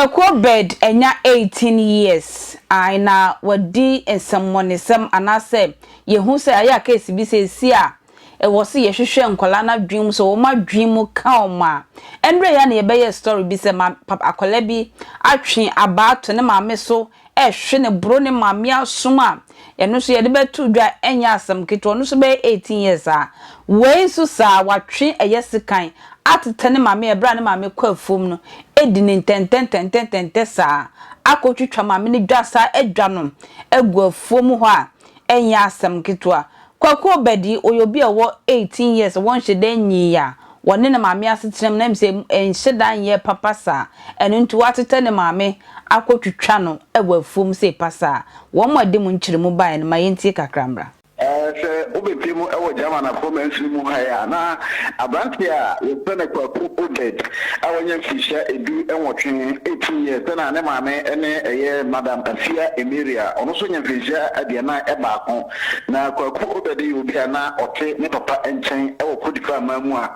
Kwaku Obed anya 18 years ae na wadi nsɛmmɔnesɛm anaasɛ yɛhu sɛ ayɛ a case bi sɛ ɛsi a ɛwɔ sɛ yɛhwehwɛ nkwadaa no adwene mu sɛ wɔn adwene mu ka wɔn a ɛnberɛ yɛ na yɛbɛyɛ story bi sɛ ma papa akwadaa bi atwe abaa to ne maame so ɛhwe ne boro ne maame asom a ɛno nso yɛde bɛto dwa ɛnyɛ asɛm ketewa. Ɔno nso bɛyɛ 18 years a wei nso saa watwe ɛyɛ sekan atetɛ ne maame ɛberɛ a ne maame kɔ afuom no edi ne ntɛntɛntɛntɛntɛ saa akɔtwitwa maame no dwa saa adwa no agu afuom hɔ a ɛnyɛ asɛm ketewa. Kwaku Obed ɔyɛ obi a ɔwɔ 18 years, wɔnhyɛ da nyii a wɔne ne maame asetena mu na sɛ nhyɛ da nyɛ papa saa, ɛno nti watetɛ ne maame akɔtwitwa no ɛwɔ afuom sɛ pasa. Wɔn mo adi mu nkyerɛmu baeɛ no ma yɛntie kakra mmra. Sɛ wobɛpie mu wɔ German afɔ mansini mu ha yi a, na aberanteɛ a yɛfrɛ no Kwaku Obed a wanya mfirihyia 18, 18 years, sɛna ne maame ne ɛyɛ Madam Afia Emiria, ɔno nso nya mfirihyia 41. Na Kwaku Obed yɛ obi a na ɔte ne papa nkyɛn wɔ Cote d'Ivoire man mu a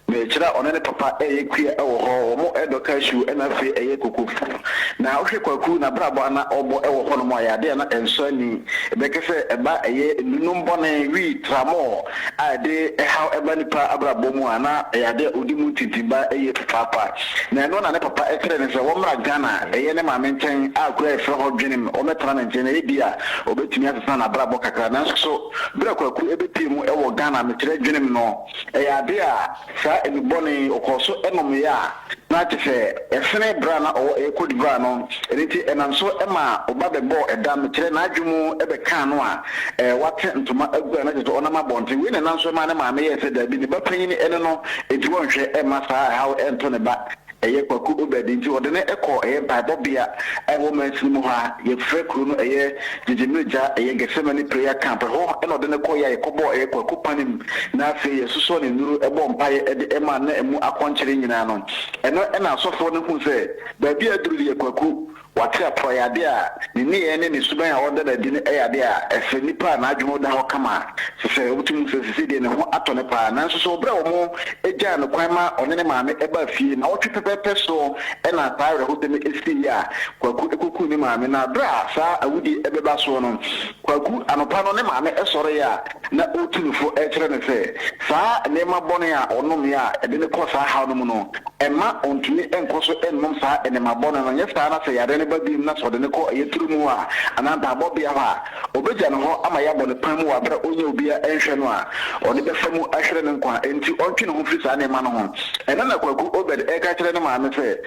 mekyerɛ a ɔne ne papa ɛyɛ kua ɛwɔ hɔ. Wɔn ɛdɔ cashew ɛna afei ɛyɛ kokofu. Na wohwɛ Kwaku n'abrabɔ a na ɔbɔ ɛwɔ hɔnom a, yɛ adeɛ a na ɛnsɔ ani. Ɛbɛkɛ sɛ ɛba ɛyɛ nunum bɔne, wii, tramɔɔ a ɛde ɛhaw ɛba nipa abrabɔ mu a, na ɛyɛ adeɛ a ɔdi mu ntintimba ɛyɛ papaapa. Na ɛno na ne papa ɛkyerɛ ne sɛ wɔmmra Ghana, ɛyɛ ne maame nkyɛn a kura ɛfrɛ hɔ Dwenem, wɔmɛtena ne nkyɛn na ɛyɛ bi a ɔbɛtumi asesa n'abrabɔ kakra. Nanso so berɛ Kwaku ɛbɛpie mu ɛwɔ Ghana, mekyerɛ Dwenem no, ɛyɛ adeɛ a saa enubɔne ɔkɔɔ so ɛnomyɛ a na kyerɛ sɛ ɛsene berɛ a na ɔwɔ ɛyɛ Cote d'Ivoire no. Ɛno nti ɛnam so ɛma ɔba bɛbɔɔ ɛda, mekyerɛ n'adwe mu ɛbɛkaa no a wate ntoma agu a na kyerɛ sɛ ɔnam abɔnten. Wei na ɛnam so ma ne maame yɛɛ sɛ daabi, ne ba panyin ɛne no, enti wɔnhwɛ ɛma saa ɛhaw ɛnto ne ba ɛyɛ Kwaku Obed. Nti ɔde ne ɛkɔ ɛyɛ mpaebɔbea a ɛwɔ mansini mu hɔ a yɛfrɛ kuro no ɛyɛ Gyegyemirigya, ɛyɛ Gethsemane Prayer Camp. Ɛhɔ ɛna ɔde ne kɔ yɛ a yɛkɔbɔɔ ɛyɛ Kwaku panim na afei yɛsosɔ ne nnuro, ɛbɔ mpaeɛ ɛde ɛma na ɛmu akɔnkyere nyinaa no. Ɛno ɛna asɔfoɔ no hu sɛ baabi a aduru deɛ, Kwaku wate aporɔ, yɛ adeɛ a ne nneyɛɛ ne ne suban a ɔda n'adi no ɛyɛ adeɛ a ɛsɛ nipa a n'adwene da hɔ kama sɛ wotumi sɛ sisi deɛ ne ho atɔ ne paa. Nanso so ɔbrɛ a wɔn agyaa no kwan ma ɔne ne maame ɛba fie na ɔtwe pɛpɛɛpɛ so ɛna saa awerɛhosɛm esi yi a Kwaku ekoku ne maame. Na abere a saa awudie ɛbɛba soɔ no, Kwaku anɔpa no ne maame ɛsɔre yɛ a na ɔretu ne fo ɛkyerɛ ne sɛ saa nneɛma bɔne a ɔnom yɛ a ɛde ne kɔ saa haw no mu no, ɛma ɔntumi nkɔ so nnom saa nneɛma bɔne no. Nyɛ saa na sɛ yare no ba biem na sɛ ɔde ne kɔ ɛyɛ turu mu a anaa mpaebɔbea hɔ a, ɔbɛgya ne hɔ ama yɛabɔ ne pan mu wɔ abere a ɔnyɛ obiara nhwɛ no a ɔde bɛfa mu ahwere ne nkwa, enti ɔntwe ne ho firi saa nneɛma no ho. Ɛno na Kwaku Obed ɛka kyerɛ ne maame sɛ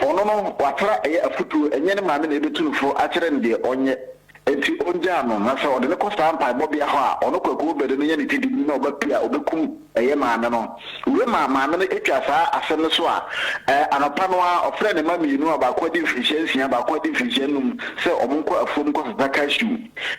ɔno no watra ɛyɛ afotuo, ɛnyɛ ne maame na ɛbɛtu no fo akyerɛ no deɛ ɔnyɛ, enti ɔngyaa no na sɛ ɔde ne kɔ saa mpaebɔbea hɔ a, ɔno Kwaku Obed no yɛ ne ti didi na ɔba pii a ɔbɛkum ɛyɛ maame no. Wei ma maame no atwa saa asɛm no so a anɔpa no a ɔfrɛ ne ma mmienu a baako adi mfirihyia 6, baako adi mfirihyia 5 sɛ ɔmo nkɔ afuom nkɔsesa cashew.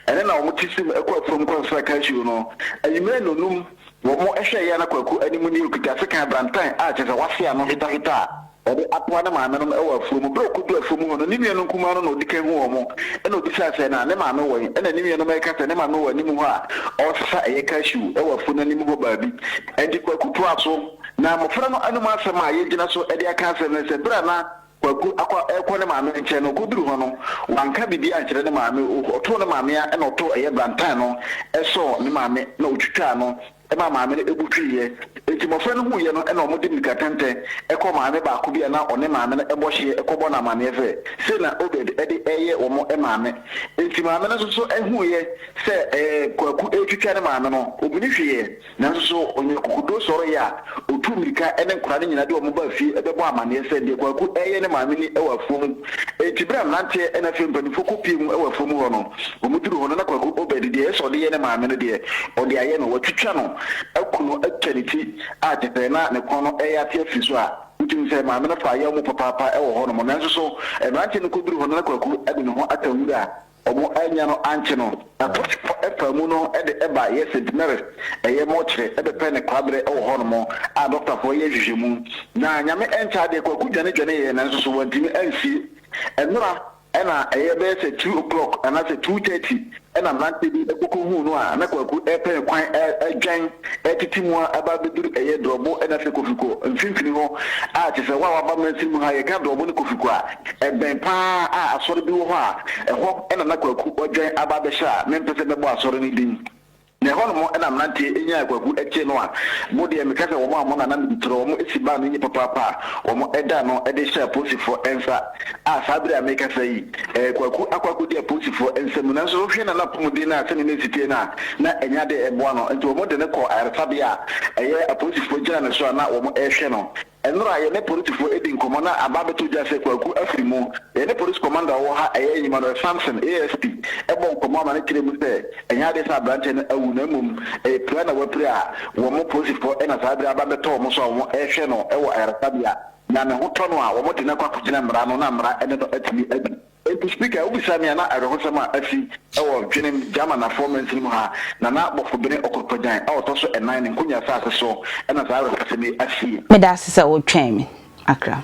Ɛne na ɔmo te sim ɛkɔ afuom nkɔsesa cashew no. Anwummerɛ nonum wɔn ɛhwɛ yɛ na Kwaku anim ne okita sekan brantan a kyerɛ sɛ wase ano hitahita a ɔde atoa ne maame no wɔ afuom. Bere ɔkɔdu afuom hɔ no, ne nua no nkumaa no na ɔdi kan hu wɔn, ɛna obisa sɛ na ne maame wɔ yi, ɛna ne nua no ɛka sɛ ne maame wɔ anim hɔ a ɔresesa ɛyɛ cashew ɛwɔ afuo no anim hɔ baabi. Ɛnti Kwaku toa so na mmɔfra no anom asɛm a yɛgyina so ɛde aka asɛm no sɛ bere a na Kwaku akɔ ɛkɔ ne maame nkyɛn no, ɔkɔduru hɔ no, wanka biribi ankyerɛ ne maame. Ɔtoo ne maame a ɛna ɔtoo ɛyɛ brantan no ɛsɔɔ ne maame na ɔtwitwaa no ɛma maame no ebu hwiiɛ. Eti mmɔfra no huiɛ no, ɛna wɔn de mirika tɛntɛn ɛkɔ maame baako bi a na ɔne maame no ɛbɔ hyeɛ ɛkɔbɔ no amaneɛ sɛ sei na Obed ɛde ɛyɛ wɔn maame. Eti maame no nso so ɛhuiɛ sɛ Kwaku ɛretwitwa ne maame no, obini hwiiɛ, nanso so ɔnya kokoduro sɔre yɛ a otu mirika ɛne nkora no nyinaa de wɔn ba fie ɛbɛbɔ amaneɛ sɛ deɛ Kwaku ɛyɛ ne maame ni ɛwɔ afuo mu. Eti bere a mmeranteɛ ɛna afei mpanimfoɔ kɔpie mu ɛwɔ afuo mu hɔ no, wɔn duru hɔ no na Kwaku Obed deɛ ɛsɛ ɔde yɛ ne maame no deɛ, ɔde ayɛ no, wɔatwitwa no, aku no, atwa ne ti a kyerɛ na ne kɔn no ɛyɛ ate afiri so a wotumi sɛ maame no fa yɛ ɔmo papaapa ɛwɔ hɔ nom. Nanso so mmeranteɛ no kɔduru hɔ no na Kwaku ɛde ne ho aka nwura a ɔmo anya no ankye no. Na polisifoɔ ɛfa mu no ɛde ɛba yɛ St Mary's ɛyɛ mortuary ɛbɛpɛ ne kwaberɛ ɛwɔ hɔ nom a dɔktafoɔ yɛ nhwehwɛmu na Nyame ɛnkyɛ adeɛ, Kwaku dwane dwane yɛ, nanso so wantumi ansie ɛnora. Ɛna ɛyɛ bɛyɛ sɛ 2 o'clock anaasɛ 2:30 ɛna mmeranteɛ bi kɔkɔ huu no a na Kwaku ɛrepɛ kwan ɛdwan ɛtete mu a ɛba abɛduru ɛyɛ Drɔbo ɛna afei Kofiko mfimfini hɔ a kyerɛ sɛ hɔ a waba mansini mu ha. Yɛka Drɔbo ne Kofiko a, ɛbɛn paa a asɔre bi wɔ hɔ a ɛhɔ ɛna na Kwaku ɔdwan aba abɛhyɛ a mempɛ sɛ mɛbɔ asɔre no din. Na ɛhɔnom na mmeranteɛ nyaa Kwaku kyee no a mo deɛ meka sɛ wɔn a mo nana mede torɔ wɔn si baa no nye papaapa a wɔn da no de hyɛɛ apolisifoɔ nsa a saa bere a merekasa yi Kwaku akɔ akɔdi apolisifoɔ nsa mu. Nanso wohwɛ Nana apɔmuden no a sɛdeɛ na ɛsi teɛ no a, na ɛnyɛ adeɛ a ɛboa no, nti wɔn de no kɔɔ ayaresabea a ɛyɛ apolisifoɔ gyina ne so a na wɔn rehwɛ no. Nnora yɛne polisifo di nkɔmmɔ na aba abɛtɔ dwa sɛ Kwaku afiri mu. Yɛne Polisi Commander a ɔwɔ ha, ɛyɛ Emmanuel Sampson, ASP, bɔɔ nkɔmmɔ ama no kyerɛɛ mu sɛ ɛnyɛ adeɛ sɛ aberanteɛ no awu na mmom ɛyɛ pira na wapira a wɔn polisifoɔ na saa berɛ aba abɛtɔ wɔn so a wɔrehwɛ no wɔ ayaresabea na ne ho tɔ no a wɔde no akɔ akɔgyina mmara ano na mmara ne no atumi adi. Enti Speaker, wobisa me a na awerɛhosɛm a asi wɔ Dwenem, German Afoɔ mansini mu ha, Nana Bɔfobene Okorpagyan a ɔtɔ so ɛnan ne Nkonya asase so na saa awerɛhosɛm yi asie. Meda ase sɛ wotwɛn me, Akra.